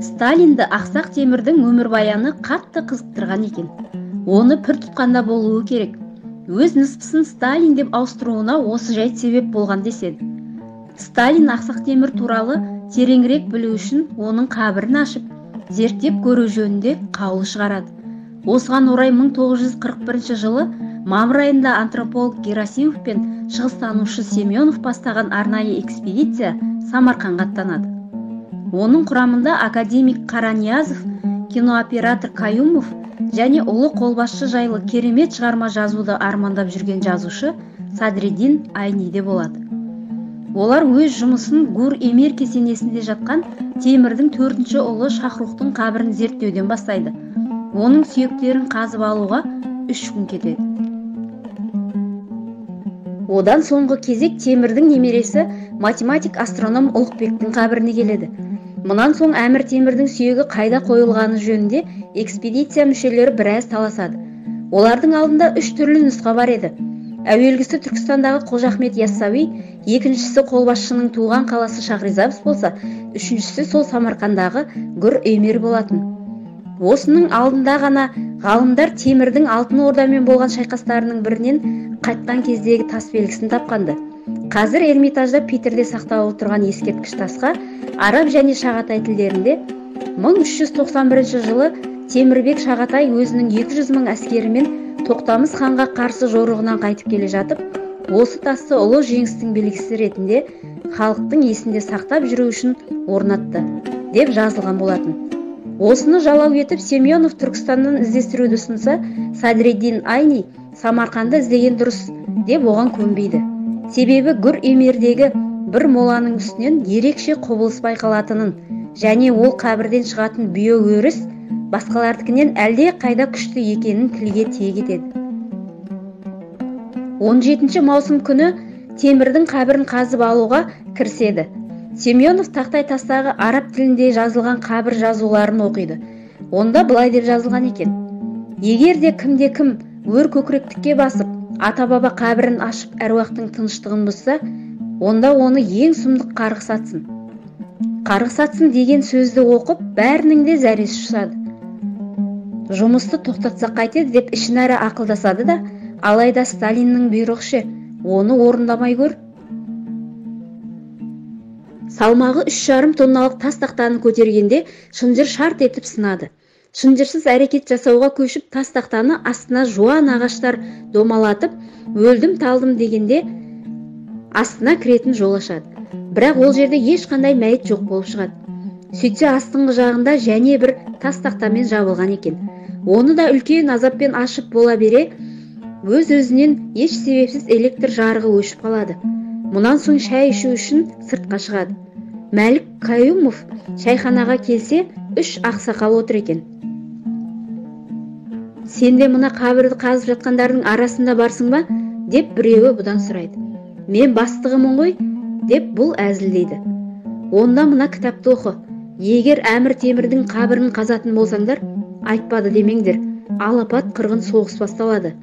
Сталинді Ақсақ Темірдің өмірбаяны қатты қызықтырған екен. Оны пір тұтқанда болуы керек. Өз ныспысын Сталин деп ауыстыруына осы жайт себеп болған деседі. Сталин Ақсақ Темір туралы тереңірек білу үшін оның қабірін ашып, зерттеп көру жөнінде қаулы шығарады. Осыған орай 1941 жылы мамыр айында антрополог Герасимов пен шығыстанушы Семенов бастаған арнайы экспедиция Самарқанға аттанады. Оның құрамында академик Қараниязов, кинооператор Каюмов және ұлы қолбасшы жайлы керемет шығарма жазуды армандап жүрген жазушы Садриддин Айни де болады. Олар өз жұмысын Гур Эмир кесенесінде жатқан Темірдің төртінші ұлы Шахрухтың қабірін зерттеуден бастайды. Оның сүйектерін қазып алуға 3 күн кетеді. Одан соңғы кезек Темірдің немересі математик астроном Ұлықбектің қабіріне келеді. Мұнан соң Әмір Темірдің сүйегі қайда қойылғаны жөнінде экспедиция мүшелері біраз таласады. Олардың алдында 3 түрлі нұсқа бар еді. Әуелгісі Түркістандағы Қожа Ахмет Яссауи, екіншісі қолбасшының туған қаласы Шахризабз болса, үшіншісі сол Самарқандағы Гүр Эмир болатын. Осының алдында ғана ғалымдар Темірдің Алтын Ордамен болған шайқастарының бірінен қайтқан кездегі тас белгісін тапқанды. Қазір Эрмитажда Питерде сақтаулы тұрған ескерткіш тасқа араб және шағатай тілдерінде 1391 жылы Темірбек Шағатай өзінің 200 мың әскерімен Тоқтамыс ханға қарсы жорығынан қайтып келе жатып, осы тасты ұлы жеңістің белгісі ретінде халықтың есінде сақтап жүру үшін орнатты деп жазылған болатын. Осыны жалау етіп Семенов Түркістаннан іздестіруді ұсынса, Садриддин Айни Самарқанды іздеген дұрыс деп оған көнбейді. Себебі Гүр Эмирдегі бір моланың үстінен ерекше құбылыс байқалатынын және ол қабірден шығатын бүйе өріс басқалардікінен әлде қайда күшті екенін тілге тиек етеді. 17 маусым күні Темірдің қабірін қазып алуға кіріседі. Семенов тақтай тастағы араб тілінде жазылған қабір жазуларын оқиды. Онда былай деп жазылған екен: егер де кімде кім өр көкіректікке басып, ата-баба қабірін ашып әруақтың тыныштығын бұзса, онда оны ең сұмдық қарғыс атсын. Қарғыс атсын деген сөзді оқып, бәрінің де зәресі ұшады. Жұмысты тоқтатсақ қайтеді деп ішінара ақылдасады да, алайда Сталиннің бұйрығы ше, оны орындамай көр. Салмағы 3,5 тонналық тас тақтаны көтергенде шынжыр шарт етіп сынады. Шынжырсыз әрекет жасауға көшіп, тас тақтаны астына жуан ағаштар домалатып, өлдім талдым дегенде астына кіретін жол ашады. Бірақ ол жерде ешқандай мәйіт жоқ болып шығады. Сөйтсе астыңғы жағында және бір тас тақтамен жабылған екен. Оны да үлкен азаппен ашып бола бере, өз-өзінен еш себепсіз электр жарығы өшіп қалады. Мұнан соң шай ішу үшін сыртқа шығады. Мәлік Каюмов шайханаға келсе, 3 ақсақал отыр екен. Сен де мына қабірді қазып жатқандардың арасында барсың ба? Деп біреуі бұдан сұрайды. Мен бастығымын ғой, деп бұл әзілдейді. Онда мына кітапты оқы. Егер Әмір Темірдің қабірін қазатын болсаңдар, айтпады демеңдер, алапат қырғын соғыс басталады.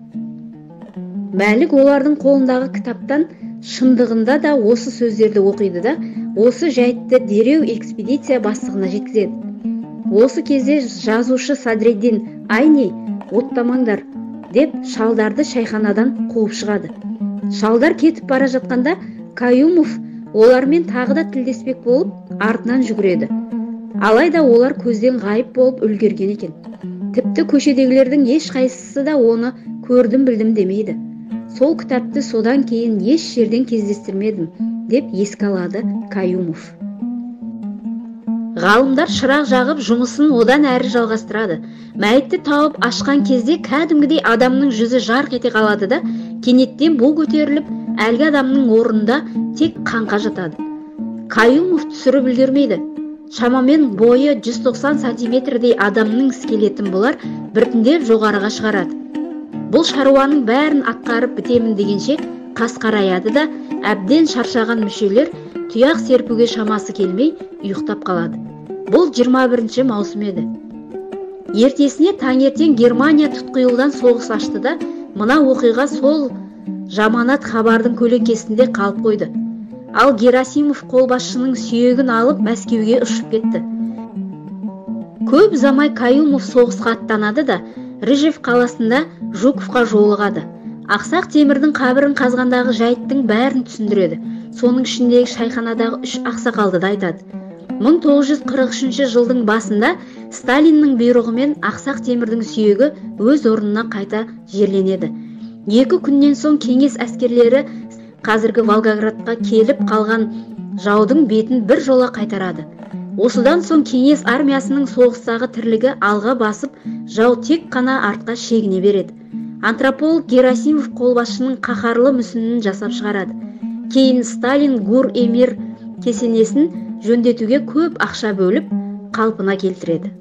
Мәлік олардың қолындағы кітаптан шындығында да осы сөздерді оқиды да, осы жайтты дереу экспедиция бастығына жеткізеді. Осы кезде жазушы Садриддин Айни оттамаңдар деп шалдарды шайханадан қуып шығады. Шалдар кетіп бара жатқанда Каюмов олармен тағы да тілдеспек болып артынан жүгіреді. Алайда олар көзден ғайып болып үлгерген екен. Тіпті көшедегілердің ешқайсысы да оны көрдім білдім демейді. Сол кітапты содан кейін еш жерден кездестірмедім, деп еске алады Каюмов. Ғалымдар шырақ жағып жұмысын одан әрі жалғастырады. Мәйітті тауып ашқан кезде кәдімгідей адамның жүзі жарқ ете қалады да, кенеттен бу көтеріліп, әлгі адамның орнында тек қаңқа жатады. Каюмов түсіріп үлгермейді. Шамамен бойы 190 сантиметрдей адамның скелетін бұлар біртіндеп жоғарыға шығарады. Бұл шаруаның бәрін атқарып бітемін дегенше қас қараяды да, әбден шаршаған мүшелер тұяқ серпуге шамасы келмей ұйықтап қалады. Бұл 21 маусым еді. Ертесіне таңертең Германия тұтқиылдан соғыс ашты да, мына оқиға сол жаманат хабардың көлеңкесінде қалып қойды. Ал Герасимов қолбасшының сүйегін алып Мәскеуге ұшып кетті. Көп ұзамай Каюмов соғысқа аттанады да Ржев қаласында Жуковқа жолығады. Ақсақ Темірдің қабірін қазғандағы жайттың бәрін түсіндіреді. Соның ішіндегі шайханадағы 3 ақсақалды да айтады. 1943 жылдың басында Сталиннің бұйрығымен Ақсақ Темірдің сүйегі өз орнына қайта жерленеді. 2 күннен соң кеңес әскерлері қазіргі Волгоградқа келіп қалған жаудың бетін бір жола қайтарады. Осыдан соң кеңес армиясының соғыстағы тірлігі алға басып, жау тек қана артқа шегіне береді. Антрополог Герасимов қолбасшының қаһарлы мүсінін жасап шығарады. Кейін Сталин Гур Эмир кесенесін жөндетуге көп ақша бөліп, қалпына келтіреді.